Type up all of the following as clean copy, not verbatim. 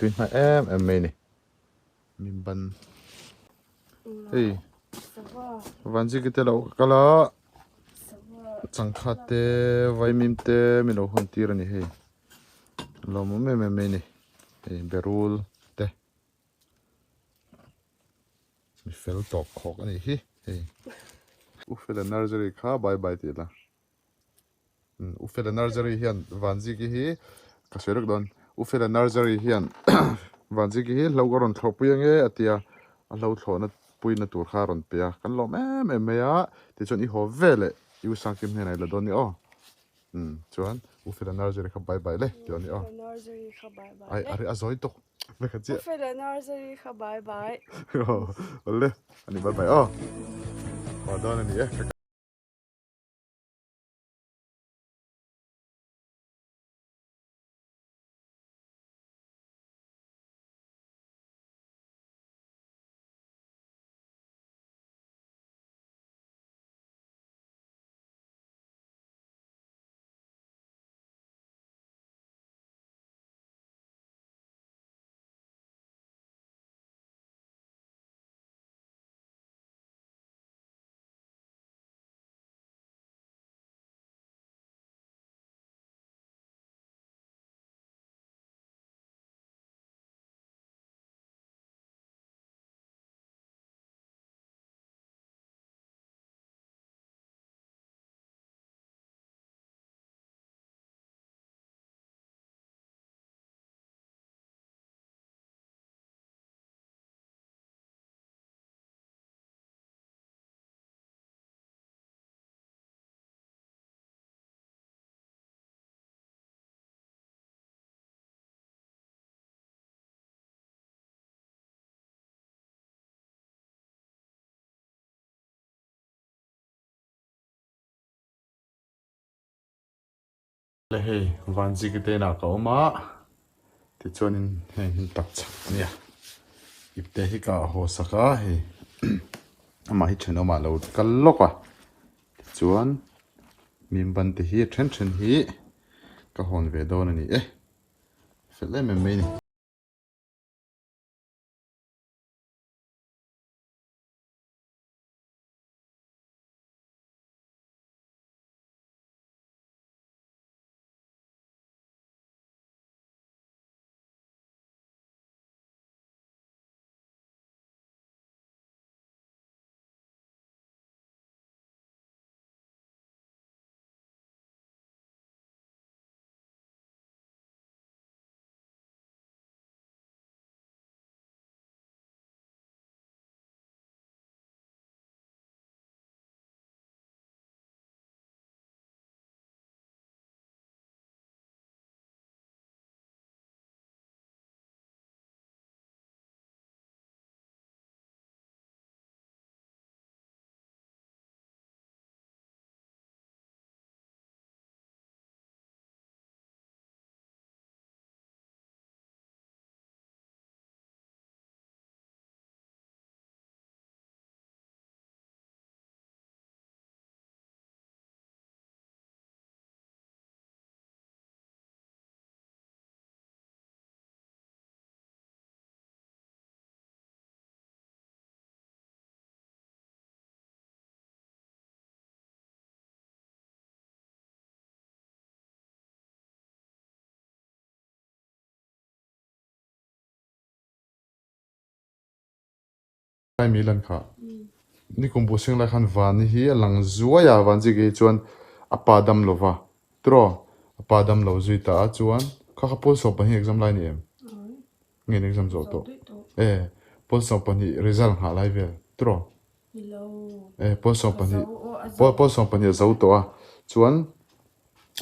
Tui hnai em em mai a ni. Min ban hei Vanziki te lo kal a changkha te vaimim te min lo hawn tir a ni hei lawmawm em em mai a ni hei berul te mi fel tawp khawk a nih hi hei U Fela nursery kha bye bye tih la. U Fela Nursery hian Vanziki hi ka sawi rawk dawn U Fela Nursery hian Vanziki hi hlo ka rawn thlawhpui ange a tia a hlo thlawhna puina tur kha a rawn pe a kan lawm em em mai a tichuan i haw ve leh i U Sangkim hnenah i la dawn ni aw umm chuan U Fela Nursery kha bye bye le tih dawn ni aw ai a ri a zawi tawk vek a chiah U Fela Nursery kha bye bye awle ani bye bye aw haw dawn a ni e. Le hei Vanziki te inah ka awm a tichuanin heng hi tak chak a nia ipte hi ka haw sak a hei amah hi thenawmah a lo kal lawk a tichuan mimban te hi a then then hi ka hawn ve dawn a ni e fel em em mai a ni. Lai mi lan kha nikum bu seng lai khan Vani hi a lang zuai a, Van zika hi chuan a pa dam lo va tiraw a pa dam lo zui ta a chuan kha kha pawl sawm pahnih exam lai ni em? Nge an exam zawh tawh e pawl 20 result nghah lai vel tiraw e pawl 20 pawl 20 a zo tawh a chuan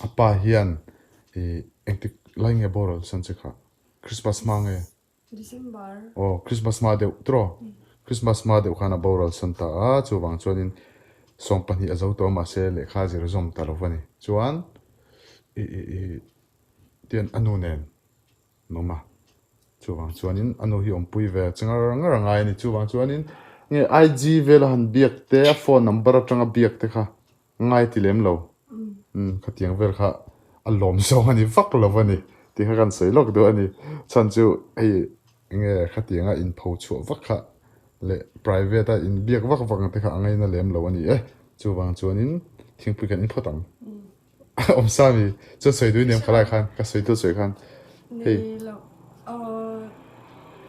a pa hian ih engtik lai nge boral san che kha Christmas hma nge aw Christmas hma deuh tiraw Christmas hma deuh khan a boral san ta a chuvang chuanin 20 a zo tawh a mahse lehkha a zir zawm ta lo va ni chuan ih ih ih tian a nu nen. An awm a, chuvang chuanin a nu hi awmpui ve che ngar ngar a ngai a ni. Chuvang chuanin nge IG vela han biak te, a phone number atanga biak te kha ngai ti lem lo. Umm khatiang vel kha a lawm zawng a ni vak lo a ni. Tih kha kan sawi lawk duh a ni. Chhan chu hei enge khatianga inpho chhuah vak kha leh private a inbiak vak vak ang te kha a ngaina lem lo a ni e. Chuvang chuanin thingpui kan in phawt ang. Awmsa mi chuan sawi duh inem khalai khan ka sawi duh sawi khan hei. Ni lo aw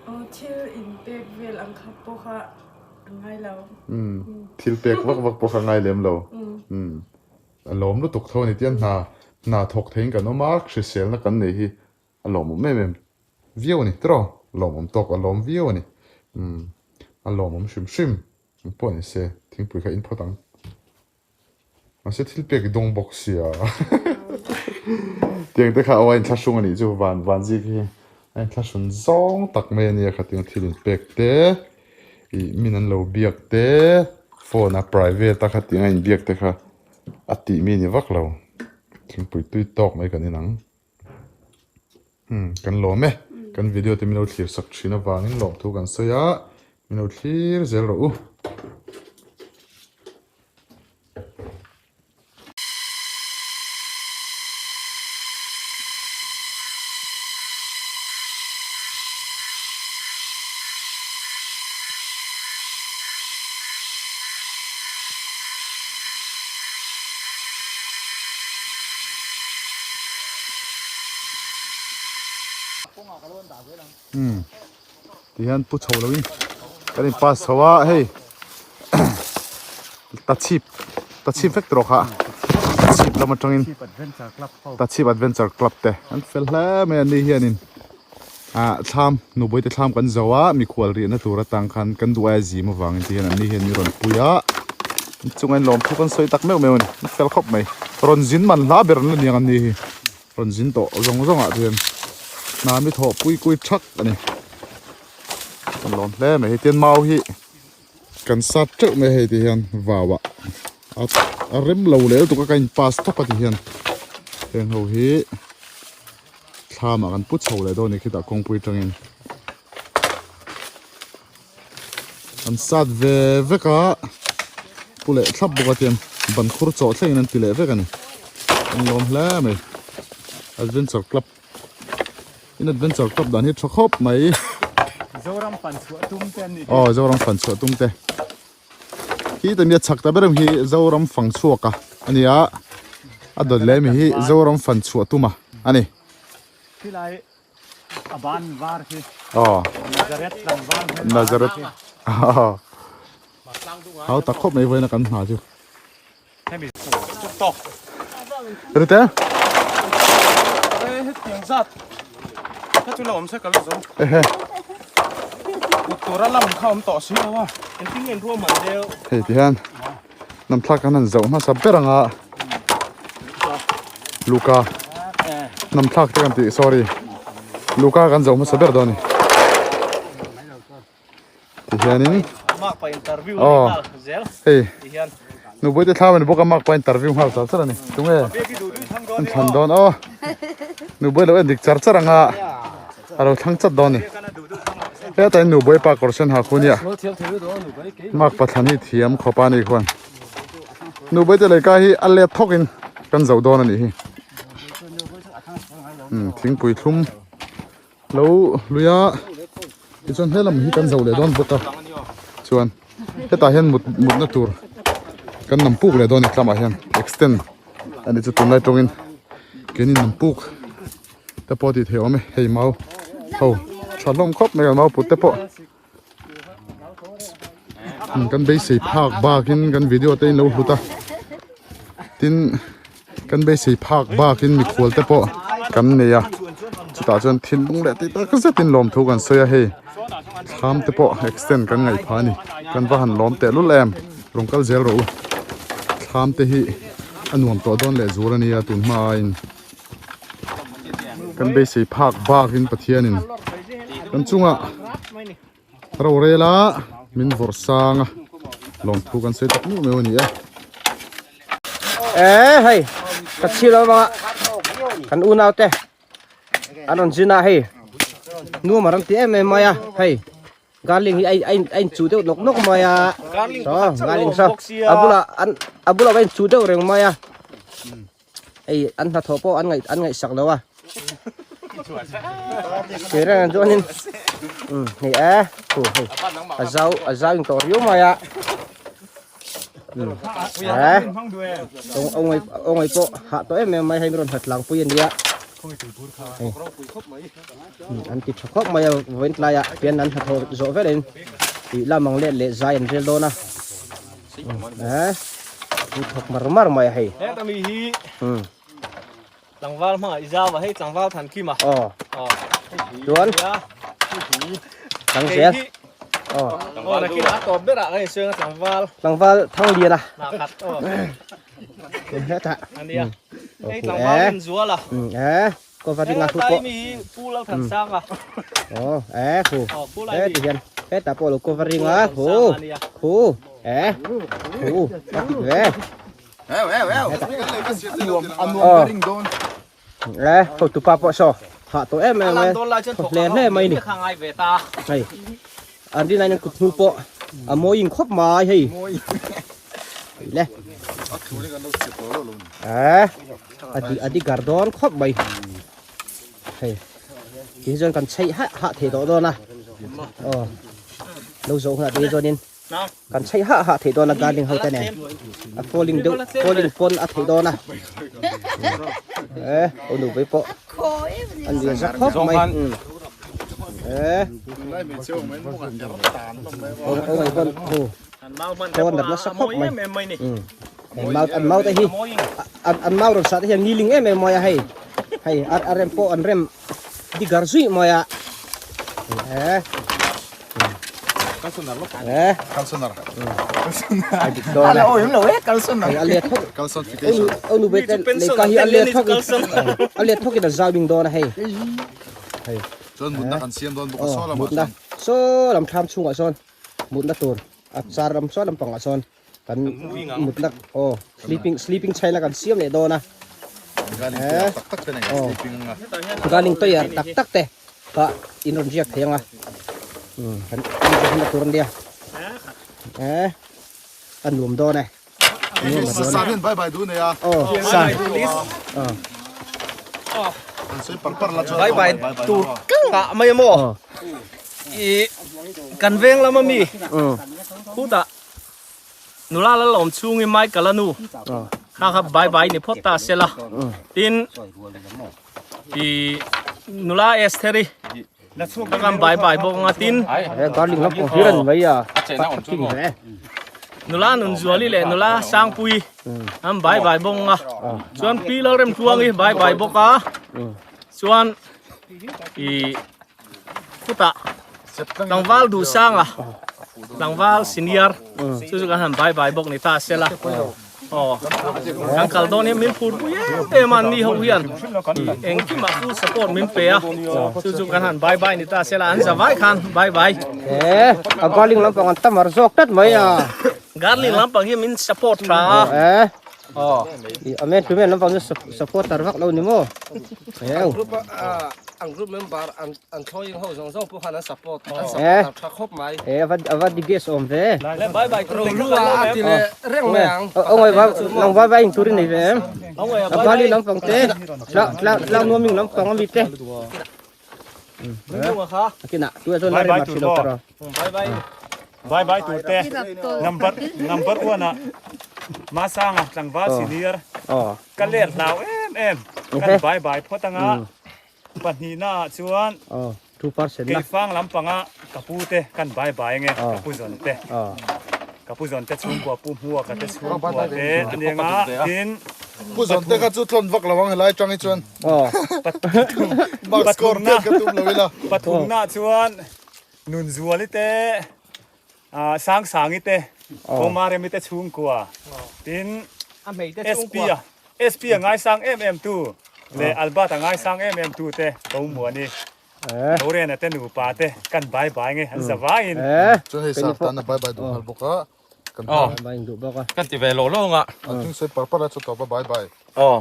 aw thil inpek vel ang kha pawh kha a ngai lo. Umm thil pek vak vak pawh kha a ngai lem lo. Umm a lawm lutuk tho a ni tiang hna hna thawk theiin kan awm a hriselna kan nei hi a lawmawm em em viau a ni tiraw lawmawm tawk a lawm viau a ni. Umm a lawmawm hrim hrim ang pawh ni se thingpui kha in phawt ang. Mahse thil pek i dawng bawk sia. Tiang te kha aw a inthlahrung a nih chu van van zik hi a inthlahrun zawng tak mai a nia khatiang thil inpek te ih min an lo biak te phone a private a khatiang a inbiak te kha a tih mi ni vak lo thingpui tui tawk mai kan inang. Umm kan lawm e kan video te min lo thlir sak thin avangin lawmthu kan sawi a min lo thlir zel rawh u. Umm tihian pu chho loin kan in pass chho a hei tachhip tachhip vek tawh kha tachhip lam atangin tachhip adventure club te an fel hle mai a ni hianin ah thlam nupui te thlam kan zo a mikhual riahna tur atang khan kan duh aia zim avangin ti hian an ni hian min rawn pui a chunga in lawmthu kan sawi tak meuh meuh a ni an fel khawp mai rawn zin man hla ber an la niang an ni hi rawn zin tawh zawng zawng ah chuan hna mi thawh pui kui thak a ni kan lawm hle mai hei tian mau hi kan sat teuh mai hei ti hian vau ah a rem lo leh lutuk a ka in pass tawp a ti hian heng ho hi. Thlam ah kan pu chho leh dawn a ni khitah kawngpui tangin an sat ve vek a pu leh thlap bawk a tiang ban khur chawh thlengin an ti leh vek a ni an lawm hle mai adventure club in adventure club dan hi tha khawp mai Zoram fan chhuah tum te an ni aw Zoram fan chhuah tum te Khi tami a chhak ta ber ang hi Zoram fang chhuak a a ni a, a dawt leh ami hi Zoram fan chhuah tum a a ni. Khilai a ban var khi Aw. Nazareth tlangval hmel Nazareth aw hau tak khawp mai vawiin a kan hna chu. Hemi chu tawk. Rite. He hetiang zat kha chu la awm se ka la zo. Ehe. Kut tura lam kha awm tawh si lo a. Engtin nge an ruah man deuh. Hei ti hian nam thlak kan han zoh hmasa ber anga Luka nam thlak te kan tih sorry Luka kan zoh hmasa ber dawn a ni. Ti hianin aw hei nupui te thlam a ni bawk a mark pa interview nghal char char a ni tunge an thlan dawn aw nupui lo en dik char char anga a lo thlang chat dawn a ni hetah hian nupui pa kawr sen ha khu nia mark pa thlan hi thiam khawp a ni khuan nupui te lehkha hi a let thawk in kan zo dawn a nih hi thingpui thlum. Lo lui a tichuan he lam hi kan zo leh dawn bawk a chuan hetah hian mut mutna tur kan nam puk leh dawn a ni tlamah hian extend a ni chu tunlai tawngin keini nam puk te pawh tih theih a awm e hei mau ho tha hlawm khawp mai a mau put te pawh. Kan beisei phak bakin kan video te in lo hlut a tin kan beisei phak bakin mikhual te pawh kan nei a chutah chuan thinlung leh tih tak zetin lawmthu kan sawi a hei thlam te pawh extend kan ngaih phah a ni kan va han lawm teh lul em rawn kal zel rawh u thlam te hi a nuam tawh dawn leh zual a nia tun hma aiin kan beisei phak bakin Pathianin kan chungah rorel a min vawrh sang a lawmthu kan sawi tak meuh meuh a ni e. E hei ka chhil avanga kan unau te an rawn zin a hei nuam a rawn ti em em mai a hei Garling hi a in a in chuh deuh nawk nawk mai a saw garling saw a bulah an a bulah a in chuh deuh reng mai a hei an hnathawh pawh an ngaih an ngaihsak lo a. Thlir reng ang chuanin umm hei e khu hei a zau a zau in tawh riau mai a umm e aw awngai pawh hah tawh em em mai hei rawn hlat lang pui a nia hei an ti tha khawp mai a vawiin tlaiah pian an hnathawh zawh velin tih lam ang let leh zai an rel dawn a e an thawk mar mar mai a hei umm. Tlangval hmangah i zau a, hei tlangval than kim a. Aw. Chuan. Tlangzel. Aw. Aw nakin a tawp berah kan insuang a tlangval. Tlangval thang lian a. Hna khat aw. Hetah. Ania. Hei tlangval rin zual a. E covering a thu pawh. He mi hi Pu Lalthansang a. Aw e khu. E ti hian hetah pawh lo covering a khu. Khu. E khu. A ti ve. E hotu pa pawh saw hah tawh em em e thaw hle hle mai ni hei an rin aiin an kut hnu pawh a mawi in khawp mai hei le e a di a di gar dawn khawp mai hei ti hi chuan kan chheih hah hah thei tawh dawn a aw lo zawh hunah te hi chuanin Kan chheih hah hah theih dawn a gardening ho te nen a falling deuh falling pawn a theih dawn a e o nu pui pawh an lian zak khawp mai e o o ngai pawn hu pawn nat nasa khawp mai an mau an mau te hi an an mau rawn sah te hian ngiling em em mai a hei hei a rem pawh an rem Digar zui mai a. Eh. Kalsonar lo. Eh. Kalsonar. Ai dik dawn. Ala oi lo e kalsonar. Ai alet thok. Kalsonification. Au nu bete le ka hi alet thok. Alet thok in a zau ding dawn a hei. Hei. Chuan mutna kan siam dawn bawk a saw lamah mutna. Saw lam thlam chhungah sawn mutna tur a char lam saw lampangah sawn kan mutna aw sleeping sleeping chhaina kan siam leh dawn a eh tak tak te nei sleeping anga galing toyar tak tak te ka in rawn riak thei anga um kan in tur ania eh a nuam dawn e Sa hian bye bye duh nei a aw sa aw an sawi par par la chuan bye bye tur ka mai maw i kan veng lama mi khutah Nula la lawm chhungin Michael a nu kha kha bye bye ni phawt ta se la. Tin i nula Estheri kha khan bye bye bawk anga tin nula Nunzuali leh nula Sangpui an bye bye bawk anga chuan Pi Lalremtluangi bye bye bawk a chuan i Chutah tlangval duhsanga tlangval senior chu chu kan han bai bai bawk ni ta a sela aw kan kal dawn hian min phur pui em em a an ni ho hian engkimah full support min pe a chu chu kan han bai bai ni ta a sela an za vai khan bai bai e a garling lampang an tamar zawk tlat mai a garling lampang hi min support tha a e A men tu men lampang chu supporter vak lo ni maw? Ang group a ang group member an an thlawing ho zawng zawng pawh khan an support an supporter tha khawp mai. E ava ava diges awm ve. Bye bye Ro lu a a ti leh reng mai ang. Aw ngai va nang vai vai in turin nei ve em. A bali lampang te tla tla tlang nuaming lampang ami te. Akinah tu chuan la rem a hrilh lo tawh. Bye bye. Bye bye tur te number number one ah Masanga tlangval senior ka let hlau em em kan bye bye phawt anga pahnihna ah chuan keifang lampanga ka pu te kan bye bye ange ka pu zawn te ka pu zawn te chhungkua pu hmua ka te chhungkua te anianga tin Pu zawn te kha chu tlawn vak lo ang helai tang hi chuan mark score pek ka tum lo ila pathumna chuan Nunzuali te, Sangsangi te, Komaremi te chhungkua tin SP a SP a ngaisang em em tu leh Albert a ngaisang em em tu te Ko Muani, Lorena te nupa te kan bai bai nge an za vaiin. Chuan hei sar tan a bai bai duh nghal bawk a. Kan Aw. Bai duh bawk a. Kan ti ve lo lo nga. A thing sawi par par a chu tawp a bai bai. Aw.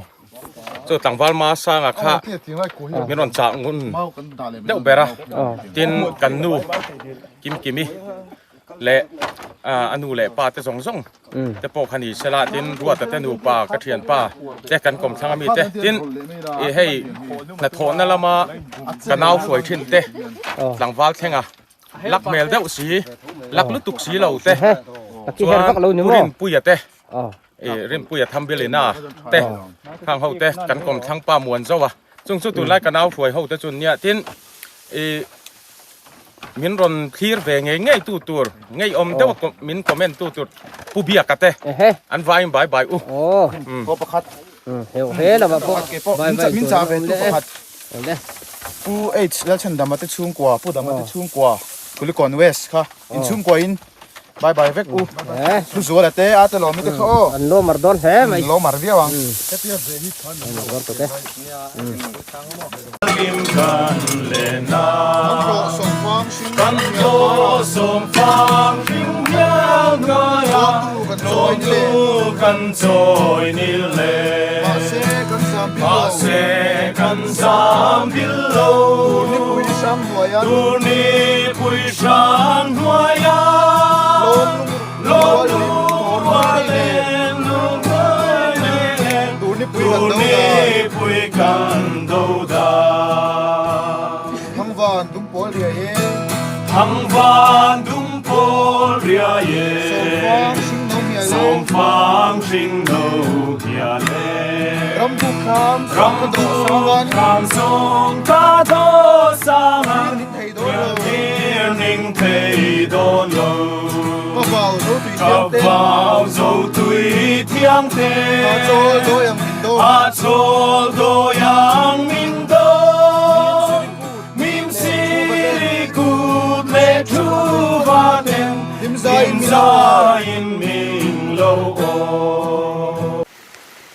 Chu tlangval ma sanga kha min rawn chah ngun deuh ber a. Tin kan nu Kim Kimi. leh a nu leh pa te zawng zawng te pawh kha ni sela tin Ruata te nupa ka thianpa te kan kawmthlang ami te tin ih hei hnathawhna lama ka nau hruai thin te tlangval thlenga lak hmel deuh si lak lutuk si lo te chuan Pu Rinpuia te ih Rinpuia Thambilina te khang ho te kan kawmthlang pa muan zo a chung chu tunlai ka nau hruai ho te chu nia tin ih min rawn thlir ve ngei ngei tu tur ngei awm deuh a min comment tu tur Pu Biaka te an vaiin bai bai u. Aw pakhat. He lamah pawh bai bai min chah ve tu pakhat. Pu H Lalchhandama te chhungkua Pu Dama te chhungkua Kulikawn West kha in chhungkua in bai bai vek u. Thu Zuala te a te lawmi te kha aw. An lawm ar dawn hle mai. An lawm ar viau ang.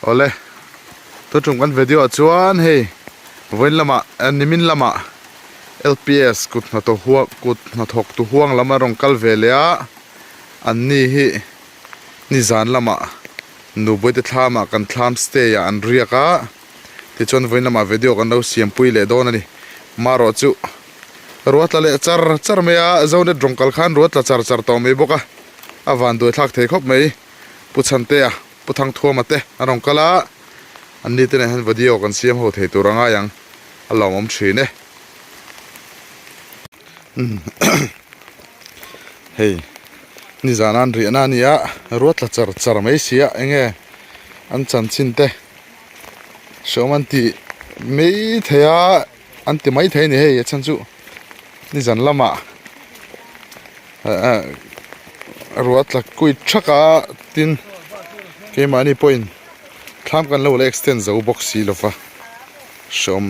Awle tutum kan video ah chuan hei vawiin lamah nimin lamah LPS kut hnathawk huang kut hnathawk tu huang lam a rawn kal ve leh a an ni hi nizan lamah Nubuaite thlamah kan thlam stay ah an riak a, tichuan vawiin lamah video kan lo siampui leh dawn a ni. Marawh chu ruah tla leh char char mai a, Zonet rawng kal khan ruah tla char char tawh mai bawk a, a van duai thlak thei khawp mai. Pu Chhantea, Pu Thangthuama te an rawn kal a, an ni te nen hian video kan siam ho thei tur a ngai ang, a lawmawm thin e. Hei nizan an riahna a ni a ruat tla char char mai si a enge an chanchin te hreawm an tih mai thei a an ti mai thei a ni hei a chhan chu nizan lamah ah ruah tla kuit thak a tin keimahni pawhin thlam kan lo la extend zo bawk si lova. Hreawm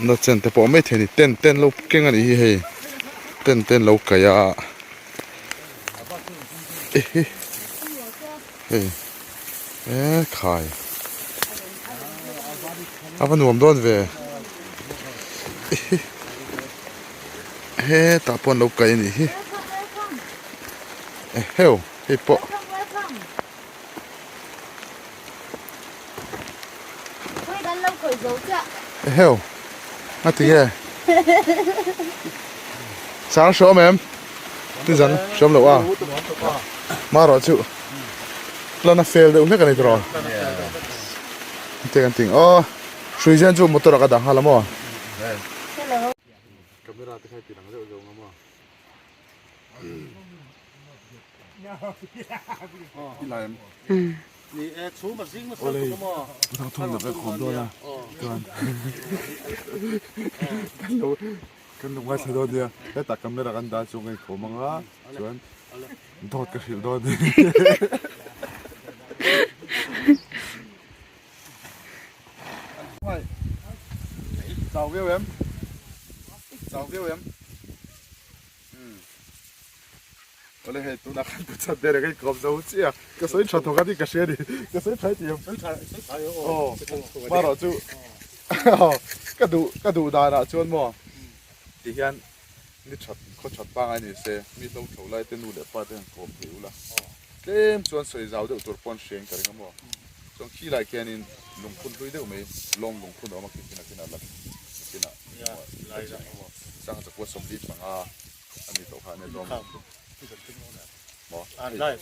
na chen te pawh mai thei a ni tent te an lo keng a nih hi hei tent te an lo kaih a ehe hei e khai a va nuam dawn ve ehe hetah pawh an lo kaih a nih hi eheu hei pawh. Eheu a ti nge sang hrawm em ti zan hrawm loh a marawh chu plan a fail deuh hlek a ni tawh te kan ting aw hrui zen chu motor ah ka dah nghal a maw camera te kha i ti lang zeuh zeuh ang a maw. Kan lo ngaithla dawn nia hetah camera kan dah chu ka inkhawm ang a chuan dawt ka hrilh dawn a ni. Chau viau em? Chau viau em? Awle hei tunah khan pu chan der ka inkawm zo chiah a, ka sawi tha thawk a ni ka hria a ni, ka sawi tha i ti em? Aw marawh chu ka duh ka duh danah chuan maw ti hian ni that khaw that pangai ni se mi hlo tho lai te nu leh pa te han kawm thei ula tlem chuan sawi zau deuh tur pawh an hria in ka ring a maw chuan khi lai khianin lungphun hlui deuh mai lawng lungphun a awm a khi khin a khin a la khin a sangha chakua 45 a ni tawh kha a ni hlawm. Maw?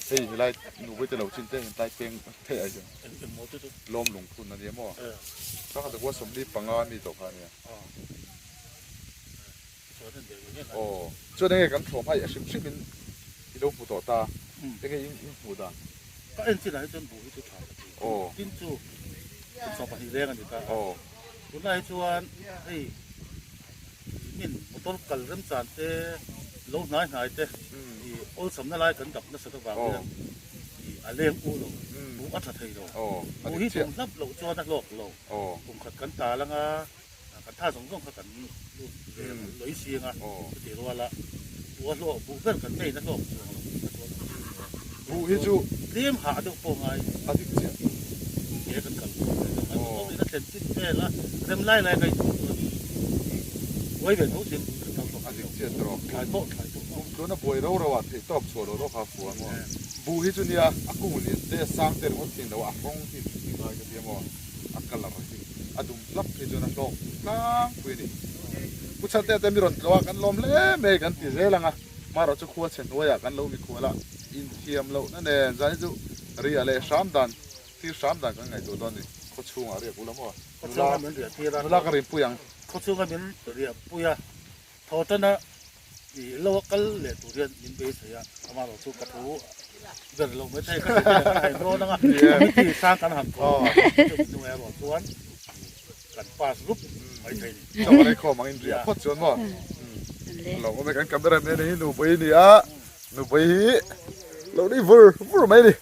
Hei helai nupui te lo chin te tlai peng theih ai chuan lawm lungphun a nia maw? Sangha 75 mi tawh kha a nia. Aw chuan enge kan thlawm hai a hrim hrim in i lo hmu tawh ta enge in in hmuh dan? Ka en chin ah hi chuan buh hi chu tha ka ti. Tin chu kum 12 leng a ni ta a. Tunlai hi chuan hei min motor kal remchan te lo hnai hnai te i awlsamna lai kan dap nasat avang hian i a leng u lo buh a tha thei lo. Buh hi tum hlap loh chuan a hlawk lo. Kum khat kan tal anga kan tha zawng zawng kha kan lut ve lawih sing a chutih ruala buh a hlawk buh ber kan main a hlawk chuang lo kha chuan Buh hi chu tlem hah deuh pawh ngai a dik chiah ke kan kal pawh mai deuh a awm in a thlen chin vel a rem lai lai ka inhmuh chuan buai ve tho sin kan kal tawh a dik chiah tawh thlai pawh thlai pawh kum tluan a buai ro ro ah theih tawp chhuah loh rawk a fuh a maw buh hi chu nia a kung lian te a sang te ringawt thin lo a rawng hi ti ngai ka tia maw a colour hi a dum hlap hi chuan a hlawk tlangpui a ni. Pu Chhantea te mi rawn tlawh a, kan lawm hle mai kan ti zel ang a, marawh chu khua chhe hnuaiah kan lo mikhual a, inthiam lohna nen zan hi chu riah leh hram dan, thil hram dan kan ngaihtuah dawn a ni. Khaw chhungah riak ula maw? Nula, nula ka rinpui ang. Khaw chhunga min riahpui a, thaw tana I lo a kal leh tur hian min beisei a, amaherawh chu ka thu ber lo mai thei ka ti a, ka hain dawn anga committee sang kan han kawm a, chumi hnu erawh chuan kan pass rup mai thei ni. Chaw a reikhawm angin riah phawt chuan maw? Lo awm e kan camera man hi nupui a ni a, nupui hi lo nui vur vur mai a ni.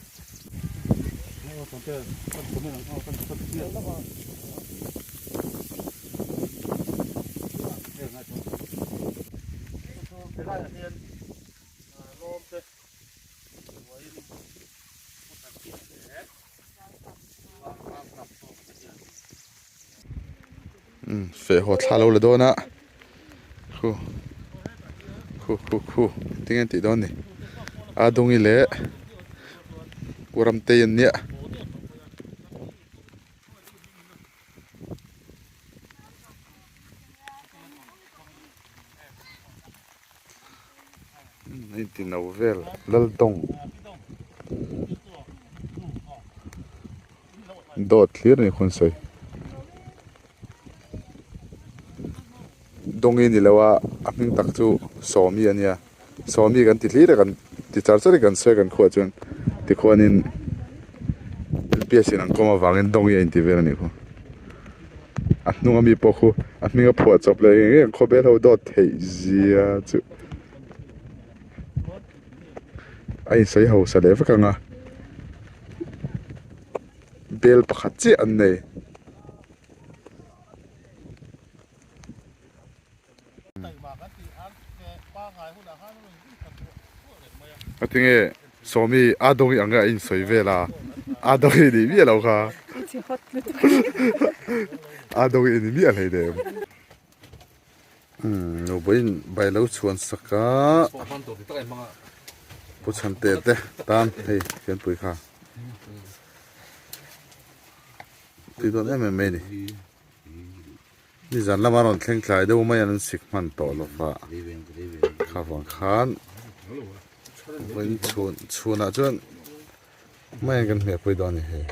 Feh haw thla lo la dawn a khu khu khu khu tinge an tih dawn ni a dawngi leh Uramtei an nia. Inti no vel Laldawng dawt thlir a ni khawn sawi Dawngi ni lo a a hming tak chu Sawmi a nia Sawmi kan ti thlir a kan ti char char in kan sawi a kan khuah chuan tikhuanin L P S in an kawm avangin Dawngi a inti vel a nih khaw. A hnung ami pawh khu a hming a phuah chawp leh ngei ngei ang khawvel ho dawt theih zia chu a insawi hausa leh vek ang a bel pakhat chiah an nei. A tinge Sawmi a dawngi ang nge a insawi vel a, a dawngi ni miah lo kha. A dawngi ni miah hlei nem. Umm nubuin bai lo chhuan sak a, Pu Chhante te tan hei fianpui kha tui dawn em em mai a ni. Nizan lama rawn thleng tlai deuh mai an sik hman tawh lo va, kha vang khan vawiin chhun chhunah chuan mai an kan hmeh pui dawn a ni hei.